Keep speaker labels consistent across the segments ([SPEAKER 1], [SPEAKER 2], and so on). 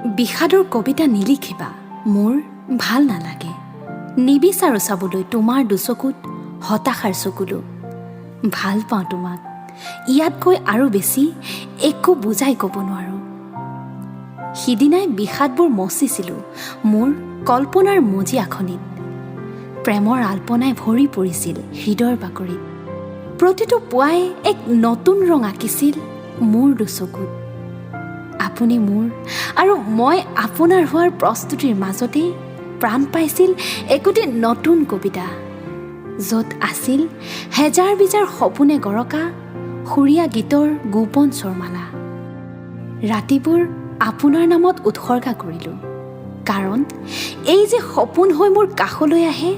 [SPEAKER 1] বিষাদৰ কবিতা নিলিখিবা, মোৰ ভাল নালাগে। নিবিচাৰোঁ চাবলৈ তোমাৰ দুচকুত হতাশাৰ চকুলো। ভাল পাওঁ তোমাক, ইয়াতকৈ আৰু বেছি একো বুজাই ক'ব নোৱাৰোঁ। সিদিনাই বিষাদবোৰ মচিছিলোঁ মোৰ কল্পনাৰ মজিয়াখনিত। প্ৰেমৰ আল্পনাই ভৰি পৰিছিল হৃদয়ৰ বাকৰিত। প্ৰতিটো পুৱাই এক নতুন ৰং আঁকিছিল মোৰ দুচকুত। আপুনি মোৰ আৰু মই আপোনাৰ হোৱাৰ প্ৰস্তুতিৰ মাজতেই প্ৰাণ পাইছিল একোটি নতুন কবিতা, য'ত আছিল হেজাৰ বিজাৰ সপোনে গৰকা সুৰীয়া গীতৰ গোপন স্বৰমালা। ৰাতিবোৰ আপোনাৰ নামত উৎসৰ্গা কৰিলোঁ, কাৰণ এই যে সপোন হৈ মোৰ কাষলৈ আহে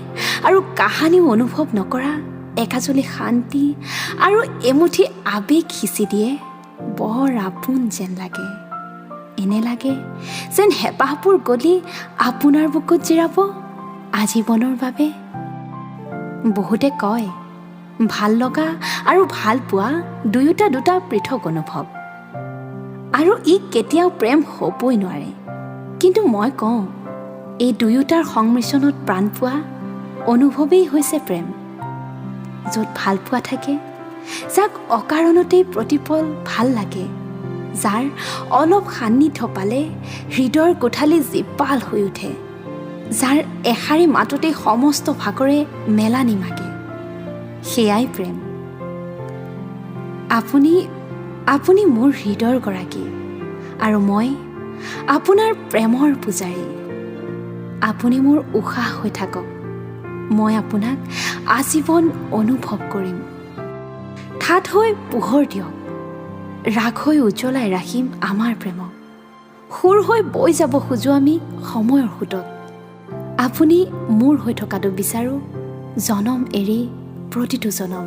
[SPEAKER 1] আৰু কাহানিও অনুভৱ নকৰা একাজলি শান্তি আৰু এমুঠি আৱেগ সিঁচি দিয়ে, বৰ আপোন যেন লাগে। এনে লাগে যেন হেঁপাহবোৰ গলি আপোনাৰ বুকুত জিৰাব আজীৱনৰ বাবে। বহুতে কয়, ভাল লগা আৰু ভাল পোৱা দুয়োটা দুটা পৃথক অনুভৱ আৰু ই কেতিয়াও প্ৰেম হ'বই নোৱাৰে। কিন্তু মই কওঁ, এই দুয়োটাৰ সংমিশ্ৰণত প্ৰাণ পোৱা অনুভৱেই হৈছে প্ৰেম। য'ত ভাল পোৱা থাকে, যাক অকাৰণতেই প্ৰতিপল ভাল লাগে, যাৰ অলপ সান্নিধ্য পালে হৃদয়ৰ কোঠালি জীপাল হৈ উঠে, যাৰ এষাৰি মাততেই সমস্ত ভাগৰে মেলানি মাগে, সেয়াই প্ৰেম। আপুনি মোৰ হৃদয়ৰ গৰাকী আৰু মই আপোনাৰ প্ৰেমৰ পূজাৰী। আপুনি মোৰ উশাহ হৈ থাকক, মই আপোনাক আজীৱন অনুভৱ কৰিম। ঠাঁত হৈ পোহৰ দিয়ক, ৰাগ হৈ উজ্বলাই ৰাখিম আমাৰ প্ৰেমক। সুৰ হৈ বৈ যাব খোজোঁ আমি সময়ৰ সোঁতত। আপুনি মোৰ হৈ থকাটো বিচাৰোঁ জনম এৰি প্ৰতিটো জনম।